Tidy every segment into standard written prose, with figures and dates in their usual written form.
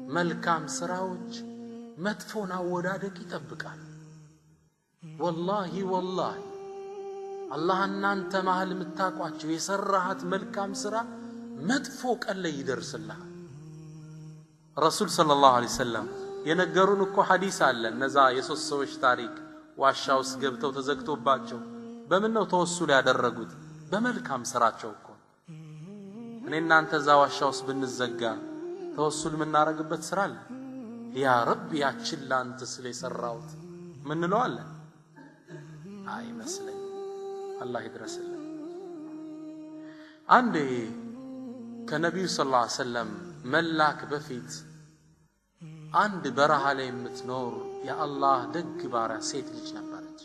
መልካም ስራዎች መጥፎን አወዳደቅ ይጠብቃል። ወላሂ ወላሂ አላህ እናንተ መሃል የምታውቋቸው የሰራሃት መልካም ስራ መጥፎ ቀን ላይ ይደርስልሃል። ረሱል ሰለላሁ ዐለይሂ ወሰለም የነገሩን እኮ ሐዲስ አለ። እነዛ የሶስት ሰዎች ታሪክ ዋሻ ውስጥ ገብተው ተዘግቶባቸው በምን ነው ተወሱል ያደረጉት? በመልካም ስራቸው እኮ። እኔ እናንተ እዛ ዋሻ ውስጥ ብንዘጋ ተወሱል የምናደርግበት ስራ አለ? ያ ረብ ያችን ላንተ ስለ የሰራሁት ምንለው አለ? አይመስለኝም። አላህ ይድረስልን። አንዴ ከነቢዩ ሰለላሁ ዐለይሂ ወሰለም መላክ በፊት አንድ በረሃ ላይ የምትኖር የአላህ ደግ ባሪያ ሴት ልጅ ነበረች።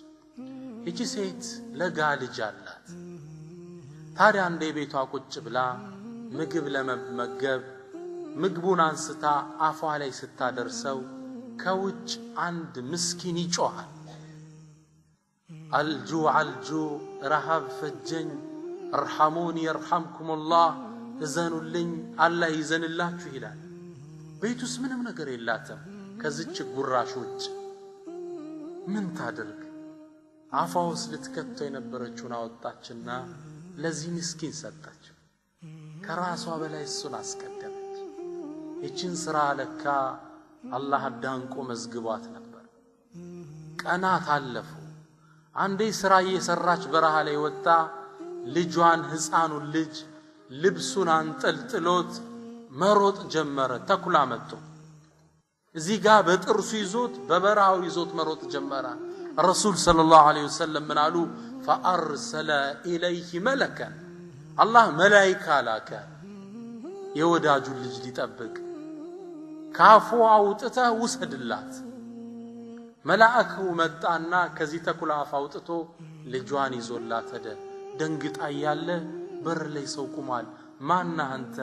ይቺ ሴት ለጋ ልጅ አላት። ታዲያ አንዴ ቤቷ ቁጭ ብላ ምግብ ለመመገብ ምግቡን አንስታ አፏ ላይ ስታደርሰው ከውጭ አንድ ምስኪን ይጮሃል። አልጁ አልጁ፣ ረሃብ ፈጀኝ፣ እርሐሙኒ የርሐምኩሙላህ፣ እዘኑልኝ አላህ ይዘንላችሁ ይላል። ቤት ውስጥ ምንም ነገር የላትም ከዚች ጉራሽ ውጭ። ምን ታድርግ? አፏ ውስጥ ልትከተው የነበረችውን አወጣችና ለዚህ ምስኪን ሰጠችው። ከራሷ በላይ እሱን አስቀደመች። ይችን ስራ ለካ አላህ አዳንቆ መዝግቧት ነበር። ቀናት አለፉ። አንዴ ስራ እየሰራች በረሃ ላይ ወጣ ልጇን ህፃኑን ልጅ ልብሱን አንጠልጥሎት መሮጥ ጀመረ። ተኩላ መጥቶ እዚህ ጋር በጥርሱ ይዞት በበረሃው ይዞት መሮጥ ጀመረ። ረሱል ሰለላሁ ዐለይሂ ወሰለም ምን አሉ? ፈአርሰለ ኢለይሂ መለከን፣ አላህ መላኢካ ላከ የወዳጁን ልጅ ሊጠብቅ። ካፉ አውጥተህ ውሰድላት። መላእኩ መጣና ከዚህ ተኩላ አፍ አውጥቶ ልጇን ይዞላት ሄደ። ደንግጣ እያለ በር ላይ ሰው ቁሟል። ማነህ አንተ?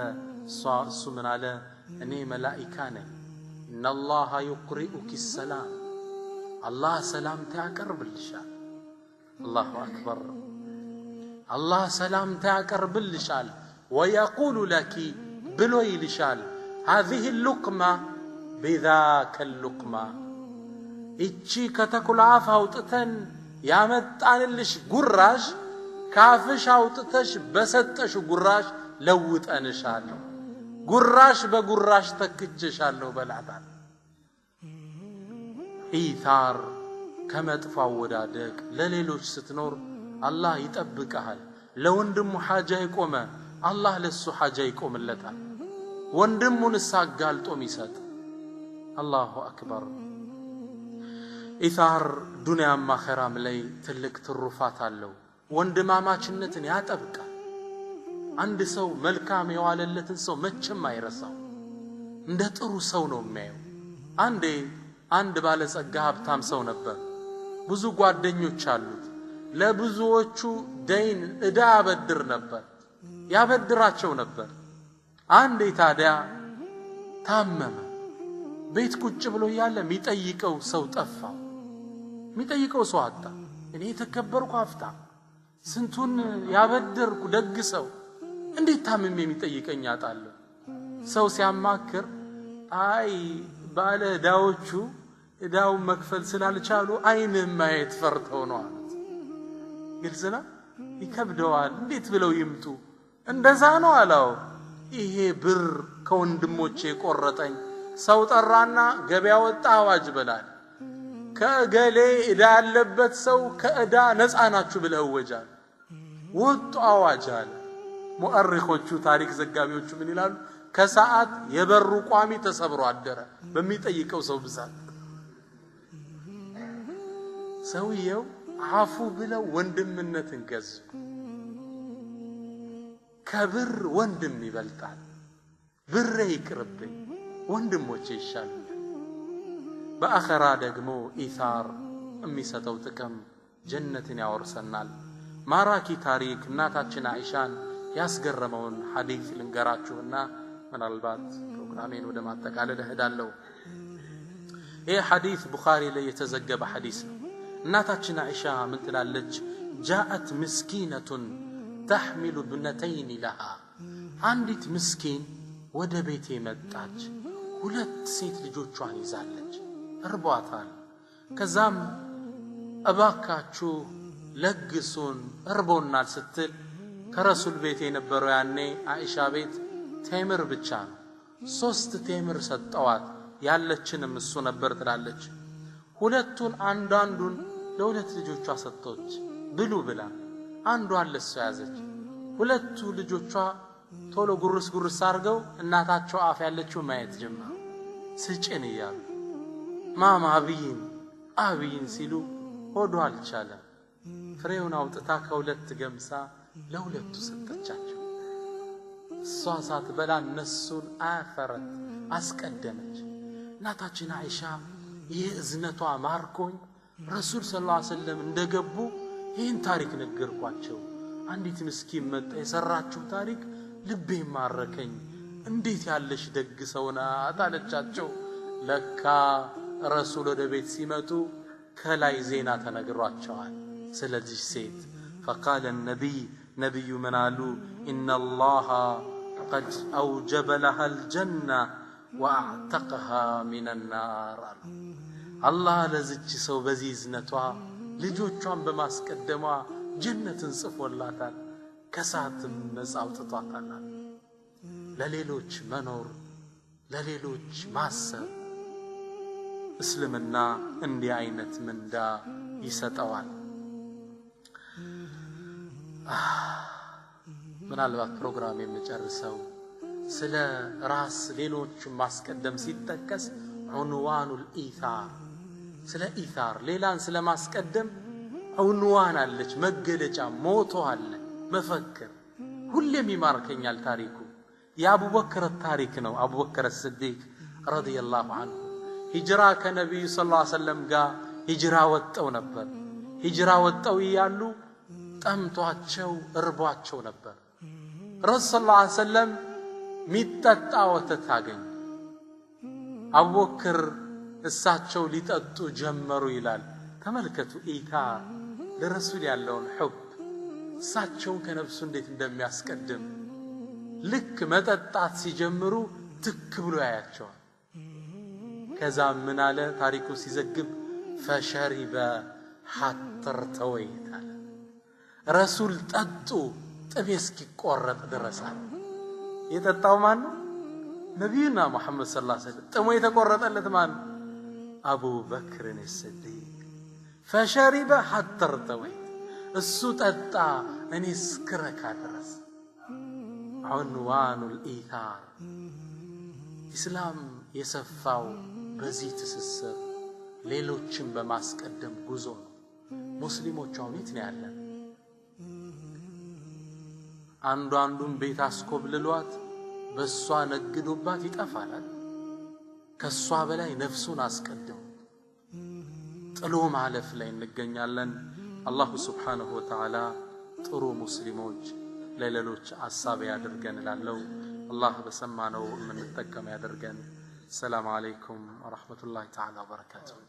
እሱ ምን አለ? እኔ መላኢካ ነኝ። ኢነላሃ ዩቅሪኡኪ ሰላም፣ አላህ ሰላምታ ያቀርብልሻል። አላሁ አክበር። አላህ ሰላምታ ያቀርብልሻል። ወየቁሉ ለኪ ብሎ ይልሻል። ሃዚህ ሉቅማ ቢዛከ ሉቅማ፣ እቺ ከተኩላ አፍ አውጥተን ያመጣንልሽ ጉራሽ ካፍሽ አውጥተሽ በሰጠሽ ጉራሽ ለውጠንሻለሁ፣ ጉራሽ በጉራሽ ተክቼሻለሁ በላታል። ኢታር ከመጥፎ አወዳደቅ ለሌሎች ስትኖር አላህ ይጠብቅሃል። ለወንድሙ ሓጃ የቆመ አላህ ለሱ ሓጃ ይቆምለታል። ወንድሙንስ አጋልጦ ሚሰጥ አላሁ አክበር። ኢታር ዱንያም አኸራም ላይ ትልቅ ትሩፋት አለው። ወንድማማችነትን ያጠብቃል። አንድ ሰው መልካም የዋለለትን ሰው መቼም አይረሳው። እንደ ጥሩ ሰው ነው የሚያየው። አንዴ አንድ ባለጸጋ ሀብታም ሰው ነበር። ብዙ ጓደኞች አሉት። ለብዙዎቹ ደይን ዕዳ ያበድር ነበር፣ ያበድራቸው ነበር። አንዴ ታዲያ ታመመ። ቤት ቁጭ ብሎ እያለ የሚጠይቀው ሰው ጠፋ። የሚጠይቀው ሰው አጣ። እኔ የተከበርኩ ሀብታም፣ ስንቱን ያበደርኩ ደግ ሰው እንዴት ታምሜ የሚጠይቀኝ አጣለሁ? ሰው ሲያማክር አይ ባለ ዕዳዎቹ ዕዳውን መክፈል ስላልቻሉ አይንህን ማየት ፈርተው ነው አሉት። ግልጽ ነው። ይከብደዋል። እንዴት ብለው ይምጡ? እንደዛ ነው አለው። ይሄ ብር ከወንድሞቼ የቆረጠኝ ሰው ጠራና ገበያ ወጣ አዋጅ በላል። ከእገሌ ዕዳ ያለበት ሰው ከዕዳ ነፃ ናችሁ ብለህ እወጃል። ወጡ አዋጅ አለ። ሙአሪኾቹ ታሪክ ዘጋቢዎቹ ምን ይላሉ? ከሰዓት የበሩ ቋሚ ተሰብሮ አደረ በሚጠይቀው ሰው ብዛት። ሰውየው አፉ ብለው ወንድምነትን ገዙ። ከብር ወንድም ይበልጣል። ብሬ ይቅርብኝ፣ ወንድሞቼ ይሻሉኛል። በአኸራ ደግሞ ኢታር የሚሰጠው ጥቅም ጀነትን ያወርሰናል። ማራኪ ታሪክ እናታችን አይሻን ያስገረመውን ሐዲስ ልንገራችሁና ምናልባት ፕሮግራሜን ወደ ማጠቃለል እሄዳለሁ። ይህ ሐዲስ ቡኻሪ ላይ የተዘገበ ሐዲስ ነው። እናታችን አይሻ ምን ትላለች? ጃአት ምስኪነቱን ተሕሚሉ ብነተይን ለሃ፣ አንዲት ምስኪን ወደ ቤቴ መጣች። ሁለት ሴት ልጆቿን ይዛለች፣ እርቧታል። ከዛም እባካችሁ ለግሱን እርቦናል ስትል ከረሱል ቤት የነበረው ያኔ አይሻ ቤት ቴምር ብቻ ነው። 3 ቴምር ሰጠዋት፣ ያለችንም እሱ ነበር ትላለች። ሁለቱን አንዳንዱን ለሁለት ልጆቿ ሰጥቶች ብሉ ብላ አንዷን ለሷ ያዘች። ሁለቱ ልጆቿ ቶሎ ጉርስ ጉርስ አድርገው እናታቸው አፍ ያለችው ማየት ጀመሩ። ስጭን እያሉ ማማ አብይን አብይን ሲሉ ሆዷ አልቻለም። ፍሬውን አውጥታ ከሁለት ገምሳ ለሁለቱ ሰጠቻቸው። እሷ ሳትበላ እነሱን አፈረት አስቀደመች። እናታችን አይሻ ይህ እዝነቷ ማርኮኝ ረሱል ሰለላሁ ዐለይሂ ወሰለም እንደገቡ ይህን ታሪክ ነገርኳቸው። አንዲት ምስኪን መጣ፣ የሰራችው ታሪክ ልቤ ማረከኝ፣ እንዴት ያለሽ ደግ ሰው ናት አለቻቸው። ለካ ረሱል ወደ ቤት ሲመጡ ከላይ ዜና ተነግሯቸዋል ስለዚህ ሴት። فقال النبي ነብዩ ምን አሉ? إن الله قد أوجب لها الجنة وأعتقها من النار አሉ። አላህ ለዚች ሰው በዚህ እዝነቷ ልጆቿን በማስቀደሟ ጀነትን ጽፎላታል፣ ከእሳትም ነፃ አውጥቷታል። ለሌሎች መኖር፣ ለሌሎች ማሰብ እስልምና እንዲህ አይነት ምንዳ ይሰጠዋል። ምናልባት ፕሮግራም የምጨርሰው ስለ ራስ ሌሎችን ማስቀደም ሲጠቀስ ዑንዋኑል ኢታር፣ ስለ ኢታር ሌላን ስለማስቀደም ዑንዋን አለች፣ መገለጫ ሞቶ አለ፣ መፈክር። ሁሌም ይማርከኛል ታሪኩ። የአቡበክር ታሪክ ነው። አቡበክር ስዲቅ ረዲየላሁ ዐንሁ ሂጅራ ከነቢዩ ሰለላሁ ዐለይሂ ወሰለም ጋር ሂጅራ ወጠው ነበር። ሂጅራ ወጠው እያሉ ጠምቷቸው እርቧቸው ነበር። ረሱል ሰለላሁ ዐለይሂ ወሰለም ሚጠጣ ወተት አገኙ። አቡበክር እሳቸው ሊጠጡ ጀመሩ ይላል። ተመልከቱ ኢታር ለረሱል ያለውን ሑብ፣ እሳቸውን ከነፍሱ እንዴት እንደሚያስቀድም። ልክ መጠጣት ሲጀምሩ ትክ ብሎ ያያቸዋል። ከዛም ምን አለ ታሪኩ ሲዘግብ፣ ፈሸሪበ ሐተር ተወይት አለ። ረሱል ጠጡ ጥሜ እስኪቆረጥ ድረስ አለ። የጠጣው ማን ነው? ነቢዩና ሙሐመድ ሰለላሁ ዐለይሂ ወሰለም። ጥሙ የተቆረጠለት ማን ነው? አቡበክርን ስዲቅ። ፈሸሪበ ሐተር ተወይት፣ እሱ ጠጣ እኔ እስክረካ ድረስ። ዑንዋኑል ኢታር። ኢስላም የሰፋው በዚህ ትስስር ሌሎችን በማስቀደም ጉዞ ነው። ሙስሊሞች አሁን የት ነው ያለን? አንዱ አንዱን ቤት አስኮብልሏት በሷ ነግዶባት ይጠፋል። ከሷ በላይ ነፍሱን አስቀድሞ ጥሎ ማለፍ ላይ እንገኛለን። አላሁ ሱብሓነሁ ወተዓላ ጥሩ ሙስሊሞች ለሌሎች አሳቢ ያድርገን እላለሁ። አላህ በሰማነው የምንጠቀም ያደርገን። ሰላም አለይኩም ወራህመቱላሂ ተዓላ ወበረካቱሁ።